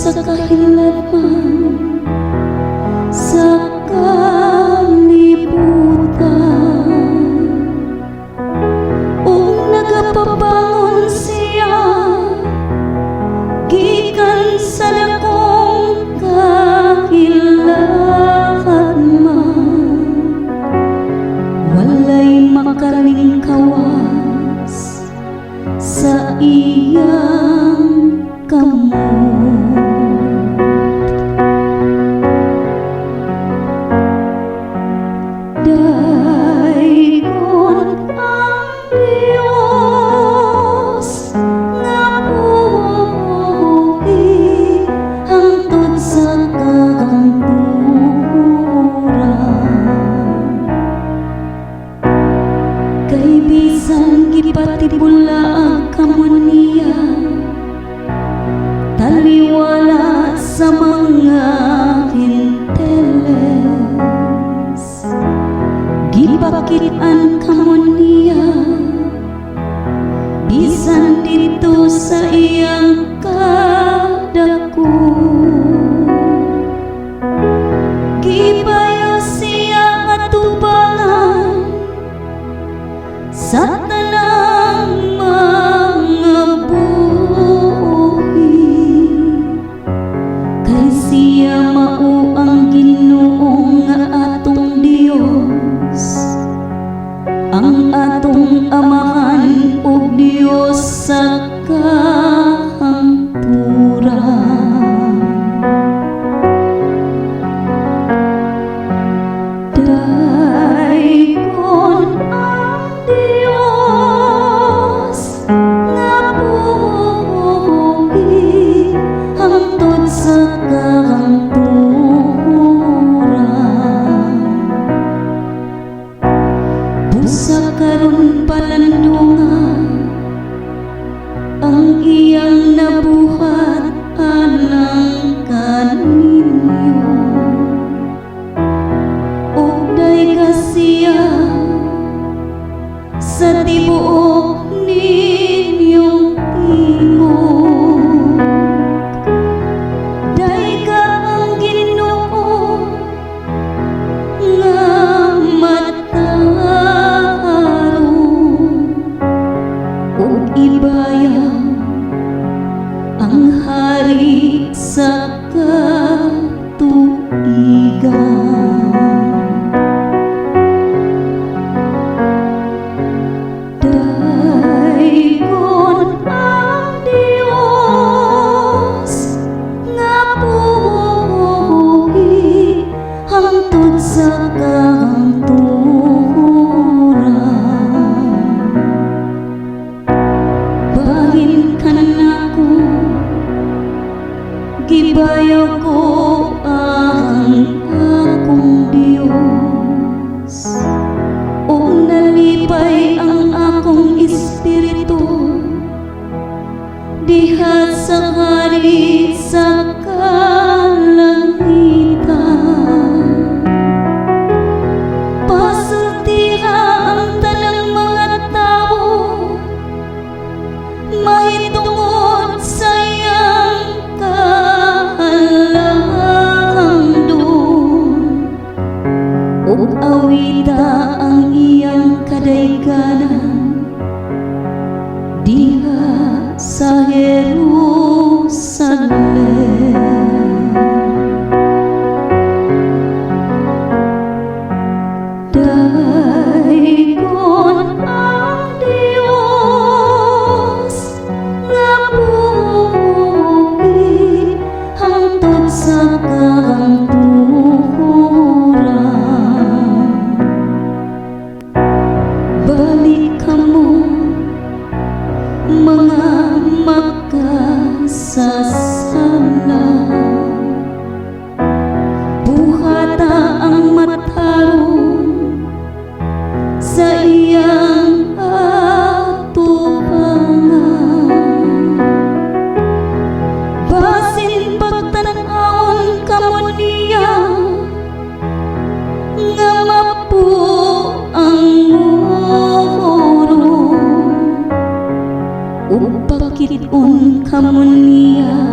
Sa kahiladman sa kalibutan ug nagapabangon siya gikan sa dakong kahiladman. Walay makalingkawas sa iyang kamot. Daygon ang Dios nga buhi hangtod sa kahangturan. Kay bisan gipatibulaag kamo niya, taliwala sa mga Henteles, gipakit-an kamo niya bisan didto sa iyang kadako. Gibayo siya atubangan sa tanang mga buhi, kay siya mao ang Ginoo nga atong Dios, ang atong Amahan ug Dios sa kahangturan. Daygon ang Dios nga buhi hangtod sa kahangturan. Busa karon palandunga ang iyang nabuhat alang kaninyo, ug dayga siya sa tibuok ninyong tingog. Dayga ang Ginoo nga matarong, ug ibayaw ang hari sa katuigan. Daygon ang Dios nga buhi hangtod sa kahangturan. Bahin kanako, gibayaw ko ang akong Dios, ug nalipay ang akong espiritu diha sa hari sa kalangitan. Pasultiha ang tanang mga tao mahitungod sa iyang kahalangdon, ug awita ang iyang kadayganan diha sa Jerusalem. Daygon ang Dios nga buhi hangtod sa kahangturan. Balik kamo, mga makasasala, buhata ang matarong sa iyang atubangan. Basin pagtan-awon kamo niya nga mapu ang oro, ug pakit-on kamo niya.